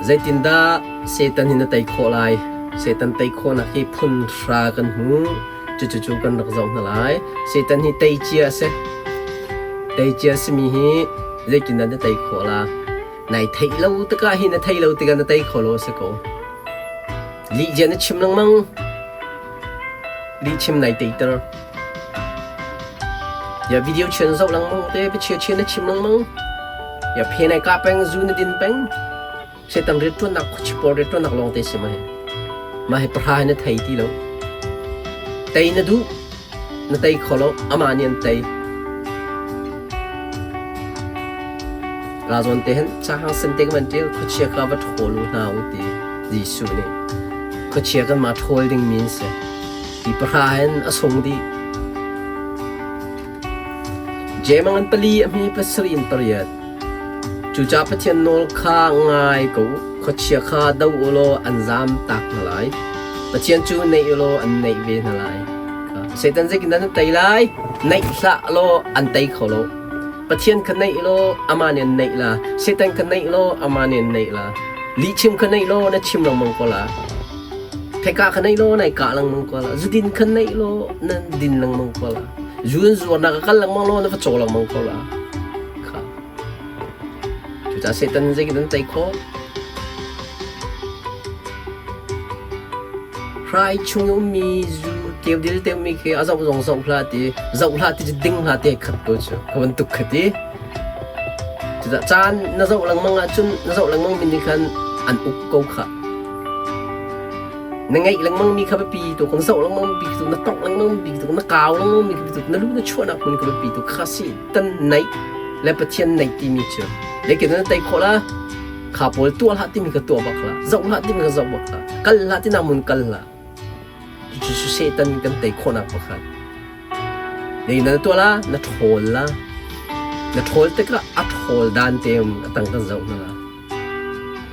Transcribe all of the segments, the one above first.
Zeitindah Satan hi na tei khawh lai? Satan tei khawhnak hi phun hra kan hmu. Cucucu kan rak zoh hna lai. Satan hi tei cia a si. Tei cia simi hi zeitindah na tei khawh la? Nai theih lo tikah hi na thei lo tikah na tei kho lo a si ko. Lihzia na chim lengmang. Lihchim nai teiter. Ya video chian zoh lengmang te, biachia chian na chim lengmang. Ya phe nai ka peng, zu na din peng. Setan rianṭuannak khuachi pawl rianṭuannak lawng te si ma hi. Mah hi pahra hi na thei ti lo. Tei na duh, na tei kho lo, amah nih an tei. Ka zawn te hin cahang sen te ka van ṭial, khuachia kha va ṭhawl u hna u ti Jesuh nih. Khuachia kan mah ṭhawl dingmi an si. Ti pahra hin a sung dih. Jeim an pali a hme pasarih in pariat. Cucaah Pathian nawl kha ngai ko u. Khuachia kha do u law an zam tak hna lai. Pathian cu naih u law an naih ve hna lai. Satan zeitindah nan tei lai? Naih hlah law an tei kho lo. Pathian kha naih law amah nih an naih la. Satan kha naih law amah nih an naih la. Lihchim kha naih law na chim lengmang ko la. Pheka kha naih law nai kah lengmang ko la. Zudin kha naih law nan din lengmang ko la. Zu in zuarnak ka kal lengmang law na va caw lengmang ko la. Kha. Cucaah Satan zeitin an tei khawh? Hrai chung i ummi zu keudil te ummi khi a zoh zong zoh hlah ti, zoh hlah ti cu ding hlah ti ai khat ko cu. Ka bantuk kha ti. Cucaah caan na zoh lengmang ahcun na zoh lengmang mi nih khan an uk ko khah. Na ngeih lengmang mi kha biapi tuk, na zoh lengmang mi tuk, na tongh lengmang mi tuk, na kau lengmang mi tuk, na lu na chuahnak hmun kha biapi tuk. Kha si tan naih le Pathian naih timi cu. Lekin na tei khawh la, kha pawl tuah hlah timi kha tuah bak hlah, zoh hlah timi kha zoh bak hlah, kal hlah ti nak mun kal hlah. Cucu Satan kan tei khawhnak pakhat. Nei na tuah la, na ṭhawl la. Na ṭhawl tikah a ṭhawl dan te um a tang kan zoh hna la.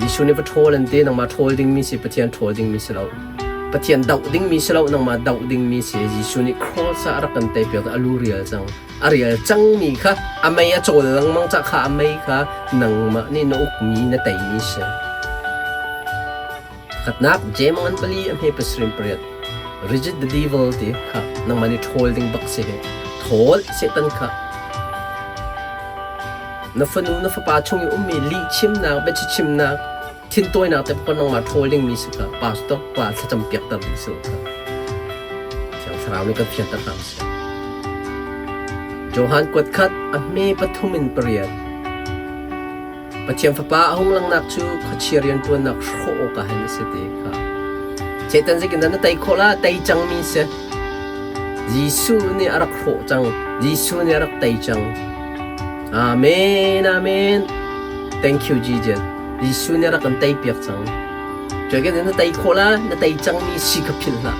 Jesuh nih va ṭhawl an ti, nangmah ṭhawl dingmi si, Pathian ṭhawl dingmi si lo. Pathian doh dingmi si lo, nangmah doh dingmi si. Jesuh nih cross ah a rak kan tei piak a lu rial cang. A rial cangmi kha a mei a cawl lengmang cah kha a mei kha nangmah nih na ukmi na teimi si. Pakhatnak, Jeim ngan pali a hme pasarih pariat. Rigid the devil ti kha nangmah nih ṭhawl ding bak si hi. Ṭhawl Satan kha na fanu na fapa chung i ummi lihchimnak biachimnak thintawinak te pakhat nangmah ṭhawl dingmi si kha pastor pa thlacam piakter ding si kha Thiang Thlarau nih kan fianter hram seh. Johan kuat khat a hme pathum in pariat. Pathian Fapa a hung langhnak cu khuachia rianṭuannak hrawh awkah hin a si ti kha. Satan zeitindah na tei khawh la? Tei cangmi si. Jesuh nih a rak hrawh cang. Jesuh nih a rak tei cang. Amen, amen. Thank you, Jesus. Jesuh nih a rak kan tei piak cang. Cuai na tei khawh la, na tei cangmi si kha philh hlah.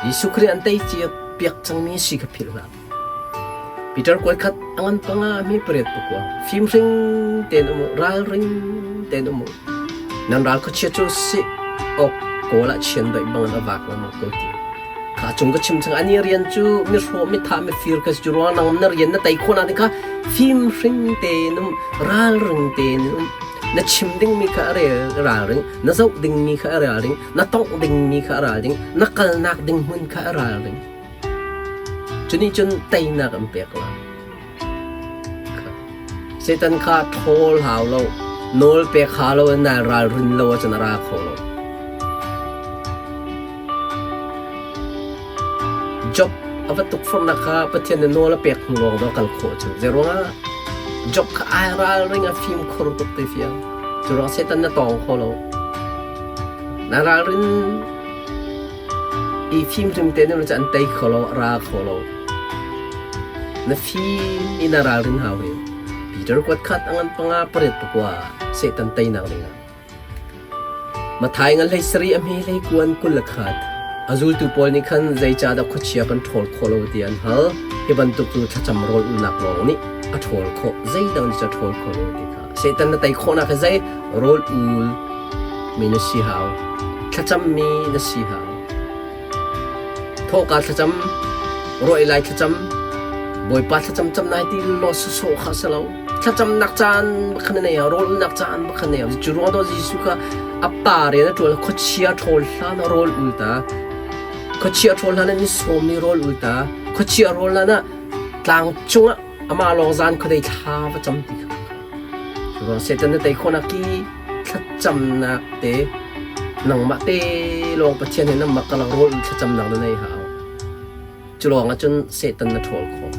Jesuh Khrih an tei cia piak cangmi si kha philh hlah. Peter kuaikhat a ngan panga mi pariat pakua fimhring tein um u ralring tein um u nan ral khuachia cu si awk kawl ah chian doih bang in a vak lengmang ko ti kha cung ka chim chang ani rian cu mi hrawh mi thah mi fir ka si ruang nang na rian na tei khawh na ding kha fimhring tein um ralring tein um na chim ding mi kha a rel ralring na zoh ding mi kha a ralring na tongh ding mi kha a ralring na kalnak ding hmun kha a ralring Cu nih cun teinak an pek lai. Satan kha ṭhawl hau lo, nawl pek hau lo in nai ralrin lo ahcun a ra kho lo. Job a va tukforhnak kha Pathian nih nawl a pek hnu lawng dawh a kal khawh cu. Zeiruangah Job kha ai ralring a fimkhur tuk ti fiang. Cu ruang Satan na tawng kho lo. Na ralrin I fimhrim te nih an tei kho lo, a ra kho lo. Na fim i na ralrin hau hi. Peter kuat khat a ngan panga pariat pakua Satan teinak dingah. Mathai ngan hlei sari a hme hlei kuan 20 le khat. A zultu pawl nih khan zeicahdah khuachia kan ṭhawl khawh lo ti an hal. Hi bantuk cu thlacam rawl ulnak lawng nih a ṭhawl khawh, zeidang nih cun a ṭhawl kho lo ti kha. Satan na tei khawhnak hi zei rawl ul mi na si hau. Thlacammi na si hau. Thawhka thlacam, rawih lai thlacam, Bawipa thlacam cam nai ti law sawsawh kha si lo. Thlacamnak caan bak na nei hau, rawl ulnak caan bak na nei hau. Cu ruang to Jesuh kha a pa rian a ṭuan khuachia ṭhawl hlan ah rawl ul ta. Khuachia ṭhawl hlan ah ni sawm ni rawl ul ta. Khuachia rawl hlan ah tlang cungah amah lawng zan khuadei thla va cam ti kha. Cu ruang Satan na tei khawhnak ki thlacamnak te nangmah te lawng Pathian he nangmah karlak rawl ul thlacamnak na nei hau. Cu lawng ah cun Satan na ṭhawl khawh.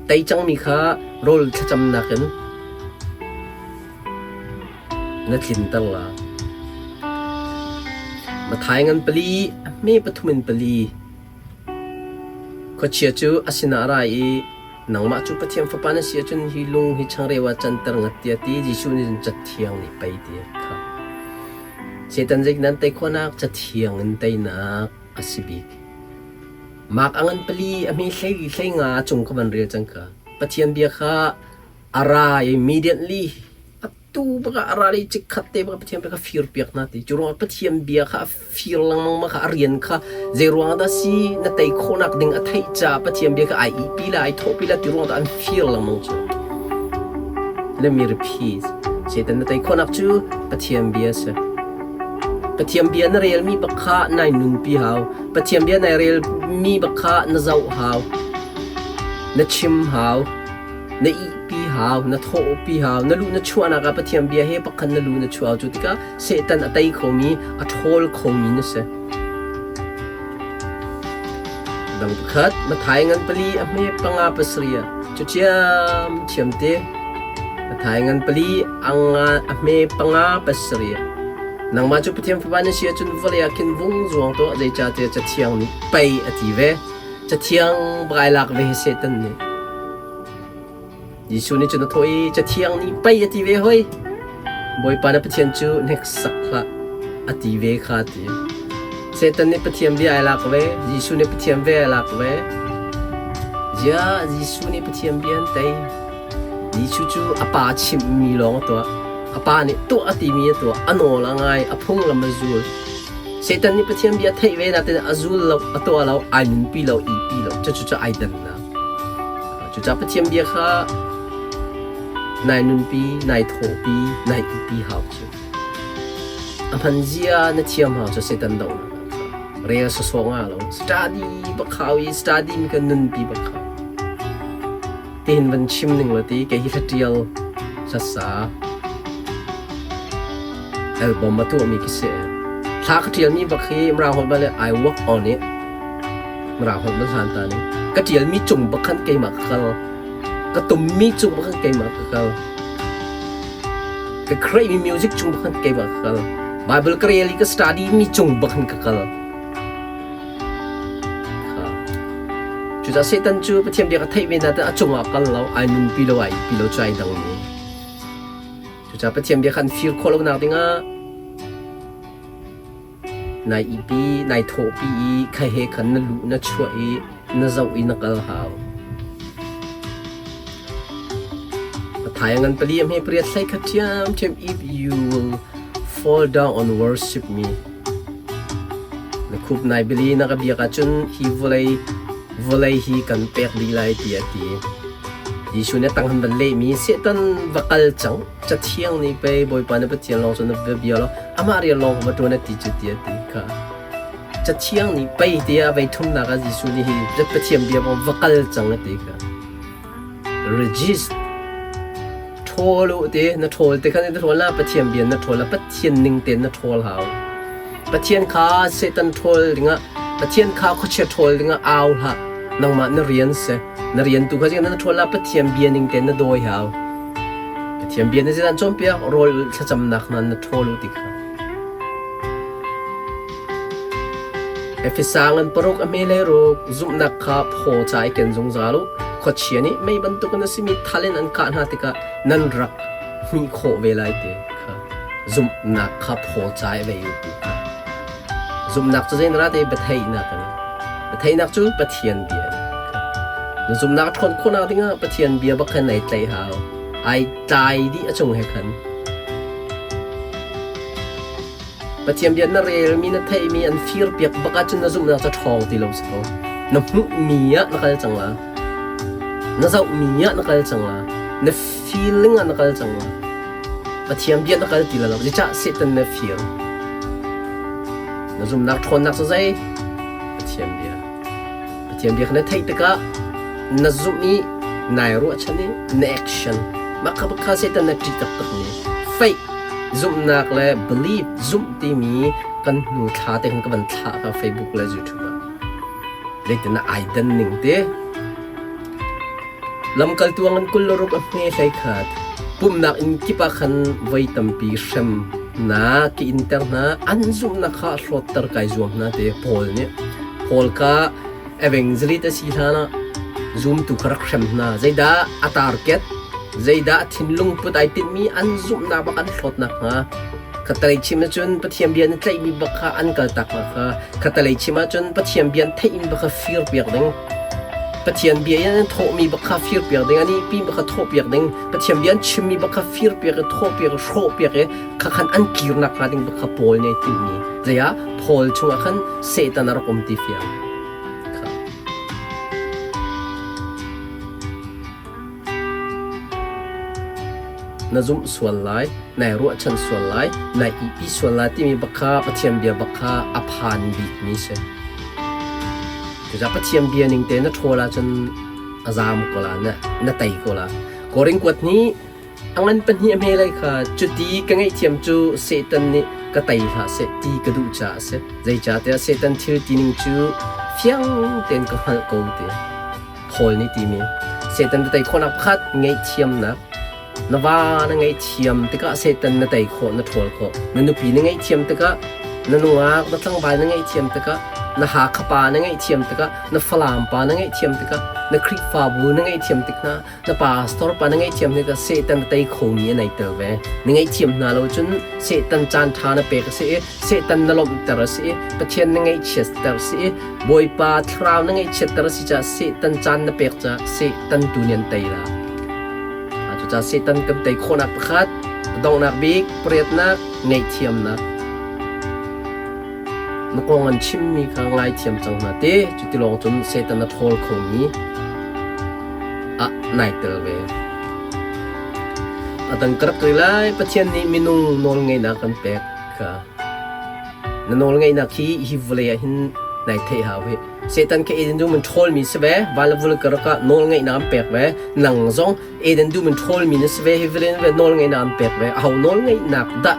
Tei cangmi kha rawl thlacamnak in na tlinter la. Mathai ngan pali, a hme pathum in pali. Khuachia cu a sinah a ra i nangmah cu Pathian Fapa na si ahcun hi lung hi changreu ah canter ngat tiah ti Jesuh nih cun Cathiang nih pei ti kha. Satan zei nan tei khawhnak Cathiang in teinak a si bik. Mark a ngan pali a hme hlei hlei nga cung ka van rel cang ka. Pathian bia kha a ra i immediately atu baka a ra i chikkhat te baka Pathian bia kha fir piak hna ti. Cu ruangah Pathian bia kha a fir lengmang ma kha a rian kha zei ruangah dah si na tei khawhnak ding a theih caah Pathian bia kha ai ihpi la ai thawhpi la ti ruangah dah an fir lengmang cu. Let me repeat. Satan na tei khawhnak cu Pathian bia a si. Pathian bia na relmi bak kha nai nunpi hau. Pathian bia nai relmi bak kha na zoh hau. Na chim hau. Na ihpi hau. Na thawhpi hau. Na luh na chuahnak ah Pathian bia he bak khan na lu na chuah cu tikah Satan a tei khomi, a ṭhawl khomi na si. Dang pakhat, Mathai ngan pali a hme panga pasarih ah cu ṭhiam ṭhiam te. Mathai ngan pali a hme panga pasarih ah nangmah cu Pathian Fapa na si ahcun vawlei ah khin vung zuang tuah zeicahtiah Cathiang nih pei a ti ve. Cathiang bak ai lak ve hi Satan nih. Jesuh nih cun a thawh i Cathiang nih pei a ti ve hoi. Bawipa na Pathian cu hneksak hlah a ti ve kha a ti. Satan nih Pathian bia ai lak ve, Jesuh nih Pathian bia ai lak ve. Ziah Jesuh nih Pathian bia an tei. Jesuh cu a pa chimhmi lawng a tuah. A pa nih tuah a timi a tuah. A nawl a ngai, a phunglam a zul. Satan nih Pathian bia theih ve nain a zul lo, a tuah lo, ai nunpi lo, ihpi lo. Cucu cu ai dannak. Cucaah Pathian bia kha nai nunpi, nai thawhpi, nai ihpi hau cu. A hman zia na thiam hau cu Satan dohnak ah kha. Rel sawsawh nga lo. Study bak hau i study mi kan nunpi bak hau. Tihin van chim ning law ti kei hi hla ṭial hlasa album a tuahmi khi si. Thla ka ṭialmi bak hi Mirang holh bal I work on it. Mirang holh man hlan ta ning. Ka ṭialmi cung bak khan keimah ka kal. Ka tummi cung bak khan keimah ka kal. Ka create mi music cung bak khan keimah ka kal. Bible ka rel i ka study mi cung bak khan ka kal. Cucaah Satan cu Pathian bia ka theih ve nain a cungah kal lo, ai nunpi lo, ai ihpi lo cu ai dangmi. Cucaah Pathian bia kha an fir khawh lonak dingah nai ihpi, nai thawhpi i kha he khan na luh na chuah i na zoh i na kal hau. Mathai ngan pali a hme pariat hlei kha ṭhiamṭhiam if you will fall down on worship me. Na khup nai bili na ka biak ahcun hi vawlei vawlei hi kan pek dih lai tiah a ti. Jesuh nih a tang han van lehmi Satan va kal cang Cathiang nih pei Bawipa na Pathian lawng cu na va bia law amah rian lawng va ṭuan a ti cu tiah a ti kha. Cathiang nih pei tiah a vei thumnak ah Jesuh nih hi Pathian bia bang va kal cang a ti kha. Regist ṭhawl u ti na ṭhawl te khan na ṭhawl la Pathian bia na ṭhawl la Pathian ning tein na ṭhawl hau. Pathian kha Satan ṭhawl dingah Pathian kha khuachia ṭhawl dingah au hlah. Nangmah na rian si. Na rian tu kha na ṭhawl la Pathian bia ning tein na dawi hau. Pathian bia na zeidah cawnpiak rawl thlacamnak hna na ṭhawl u ti kha. Efesa ngan paruk a hme le ruk zumhnak kha phaw ca i ken zungzal u. Khuachia nih mei bantukin a simi thal in an kah hna tikah nan rak hmih khawh ve lai ti kha zumhnak kha phaw ca i vei u ti kha. Zumhnak cu zei na ra te biatheihnak a Biatheihnak cu Pathian bia a Na zumhnak a ṭhawn khawhnak dingah Pathian bia bak khan ai tlaih hau. Ai tlai dih a cung he khan. Pathian bia na relmi na theihmi an firpiak bak ahcun na zumhnak cu ṭhawng ti lo si ko. Na hmuhmi ah na kal cang la. Na zohmi ah na kal cang la. Na feeling ah na kal cang la. Pathian bia na kal ti la lo. Zeicah Satan na fir? Na zumnak ṭhawnnak cu zei? Pathian bia. Pathian bia kha na theih tikah na zumh i nai ruahchan i na action. Mah kha kha Satan na ṭih taktak mi. Faith, zumhnak le belief, zumh timi kan hnu thla te khan ka van thlah ka Facebook le YouTube ah. Zeitin ah ai dan ning te. Lamkaltu a ngan 26 a hme hlei khat. Pumhnak inn kip ah khan voi tampi hrem hna, ki inter hna, an zumhnak kha hlawtter kai zuam hna ti Paul nih. Paul kha evangelist a si hlan ah zumtu kha rak hrem hna. Zeidah a target, zeidah a thinlung put ai tinhmi an zumhnak bak an hlawtnak hnga. Khatalei chim ahcun Pathian bia na tlaihmi bak kha an kaltak hna kha. Khatalei chim ahcun Pathian bia an theihmi bak kha firpiak ding. Pathian bia in an thawhmi bak kha firpiak ding, an ihpi bak kha thawhpiak ding, Pathian bia an chimmi bak kha firpiak i thawhpiak i hrawhpiak i kha khan an kirnak hnga ding bak kha Paul nih ai timhmi. Zei ah Paul chungah khan Satan a rak um ti fiang. Kha. Na zumh sual lai, nai ruahchan sual lai, nai ihpi sual lai timi bak kha Pathian bia bak kha a phan bikmi si. Cucaah Pathian bia ning te na ṭhawl ahcun a zaam ko la, na, na tei ko la. Korin kuat nih a ngan pahnih a hme lai kha cuti ka ngaihthiam cu Satan nih ka tei hlah seh ti ka duh caah a si. Zeicahtiah Satan thil tining cu fiang tein ka hngalh ko ti. Paul nih timi Satan na tei khawhnak pakhat ngaihthiamnak na va na ngaihthiam tikah Satan na tei khawh na ṭhawl khawh na nupi na ngaihthiam tikah na nungak na tlangval na ngaihthiam tikah na Hakha pa na ngaihthiam tikah na Falam pa na ngaihthiam tikah na Khrihfabu na ngaihthiam tik hna na pastor pa na ngaihthiam tikah Satan na tei khomi an ei tel ve na ngaihthiam hna lo cun Satan caan ṭha na pek a si i Satan na lawmhter a si i Pathian na ngaihchiatter a si i Bawipa thlarau na ngaihchiatter a si caah Satan caan na pek caah Satan tu nih an tei la. Cucaah Satan kan tei khawhnak pakhat, donghnak bik, pariatnak, ngaihthiamnak. Na kong an chimmi kha ngaithiam cang hna te, cuti lawng cun Satan a ṭhawl khomi ah nai tel ve. A dang ka rak rel lai, Pathian nih minung nawlngeihnak kan pek kha. Na nawlngeihnak hi hi vawlei ah hin nai theih hau hi. Satan kha Eden dum in ṭhawlmi si ve, van le vawlei karlak ah nawlngeihnak an pek ve. Nang zong Eden dum in ṭhawlmi na si ve, hi vawlei ve nawlngeihnak an pek ve. Aho nawlngeihnak dah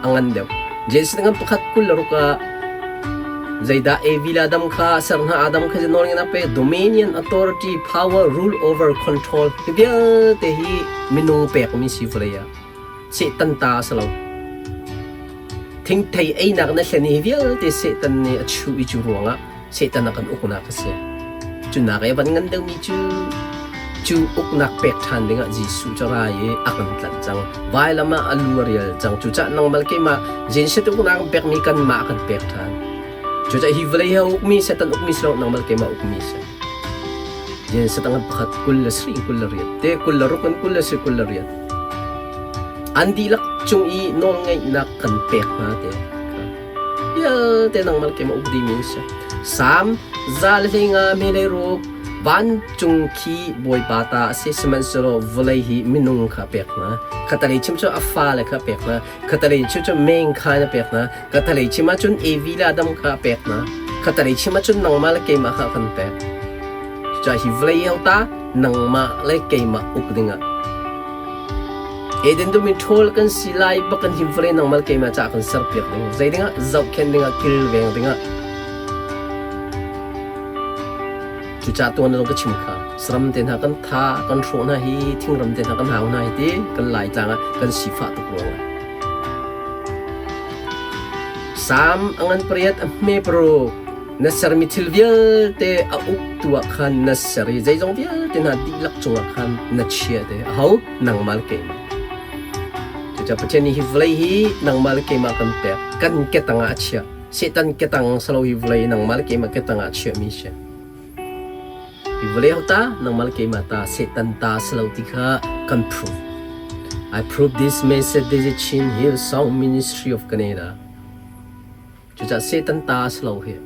a ngan deuh? Genesis ngan pakhat 26 ah zeidah Evi le Adam kha ser hna Adam kha nawlngeihnak pe dominion authority power rule over control hi vialte hi minung pekmi si vawlei ah Satan ta a si lo. Thingthei einak na hlen hi vialte Satan nih a chuh i cu ruangah Satan a kan uknak a si. Cunak i a van ngan deuhmi cu cu uknak pek ṭhan dingah Jesuh cu ra i a kan tlanh cang. Vailam ah a lu a rial cang. Cucaah nangmah le keimah Jesuh uknak an pekmi kanmah a kan pek ṭhan. Cucaah hi vawlei hi a ukmi Satan ukmi si lo, nangmah le keimah ukmi si. Jesuh an pakhat 27 28 te 26 in 23 28 an dihlak cung i nawlngeihnak kan pek hna te vialte nangmah keimah uk dimi an si. Salm 105 mele ruk vancung khi Bawipa ta a si sihmanhsehlaw vawlei hi minung kha pek hna. Khatalei chim cu a fale kha pek hna. Khatalei chim cu meng kha na pek hna. Khatalei chim ahcun Evi le Adam kha a pek hna. Khatalei chim ahcun nangmah le keimah kha a kan pek. Cucaah hi vawlei hi ta nangmah le keimah uk dingah Eden dum in ṭhawl kan si lai bak kan him vawlei nangmah le keimah caah kan serpiak ding. Zei dingah zohkhenh dingah kilveng dingah. Cucaah tuan zong ka chim kha. Saram te hna kan tha, kan hrawh hna hi, thingram te hna kan hau hna hi ti kan Laitlang ah kan sifah tuk ruangah. Salm a ngan pariat a hme paruk. Na sermi thil vialte a uktu ah khan na ser i zeizong vialte hna dihlak cungah khan na chia te. Aho? Nangmah le keimah. Cucaah Pathian nih hi vawlei hi nangmah le keimah kan pek. Kan ketang ah a chiah. Satan ketang salo hi vawlei nangmah le keimah ketang ah a chiahmi si. Hi vawlei ho ta nangmah le keimah ta Satan ta salo ti kha kan prove. I prove this message this is Chin Hill Song Ministry of Canada. Cucaah Satan ta a si lo hi.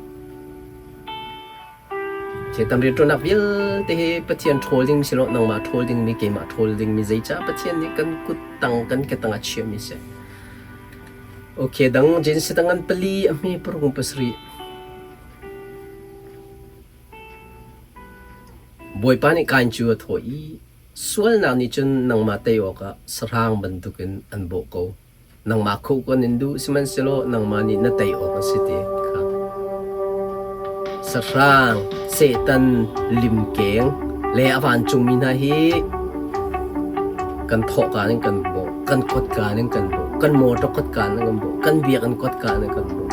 Satan rianṭuannak vialte hi Pathian ṭhawl dingmi si lo, nangmah ṭhawl dingmi, keimah ṭhawl dingmi, zeicah Pathian nih kan kut tang, kan ke tang a chiahmi si. Okay, dang Genesis dang an pali a hme paruk pasarih. Bawipa nih Kain cu a thawh i, Sualnak nih cun nangmah tei awkah sahrang bantukin an bawh ko. Nangmah khuh kan in duh, sihmanhsehlaw nangmah nih na tei awk a si ti kha. Sahrang, Satan, limkeng le a vancungmi hna hi kan thawhka in kan bawh, kan kotka in kan bawh, kan motor kotka in kan bawh, kan biakinn kotka in kan bawh.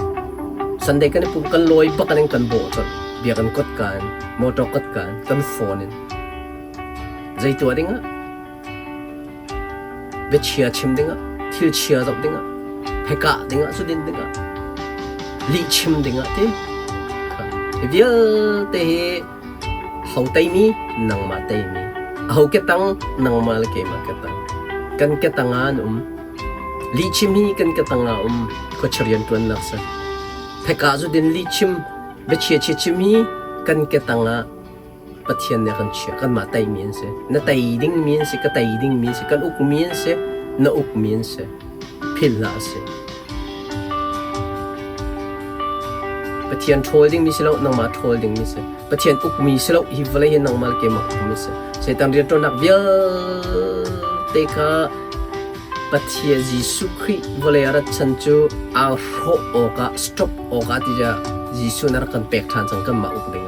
Sunday kan i pum kan lawi bak in kan bawh colh. Biakinn kotka in, motor kotka in, kan phone in. Zei tuah dingah? Biachia chim dingah, thil chia zoh dingah, hekah dingah, zudin dingah, lihchim dingah ti. Hi vialte hi ho teimi, nangmah teimi. Aho ketang, nangmah le keimah ketang. Kan ketang ah an um. Lihchim hi kan ketang ah um. Khuachia rianṭuannak si. Hekah zudin lihchim, biachia chia chim hi kan ketang ah Pathian nih a kan chiah. Kanmah teimi an si. Na tei dingmi an si, ka tei dingmi an si, kan ukmi an si, na ukmi an si. Philh hlah a si. Pathian ṭhawl dingmi si lo, nangmah ṭhawl dingmi si. Pathian ukmi si lo, hi vawlei hi nangmah le keimah ukmi si. Satan rianṭuannak vialte kha Pathian Jesuh Khrih vawlei a rat chan cu aa hrawh awkah, stop awkah tiah Jesuh na rak kan pek ṭhan cang kanmah uk dingah.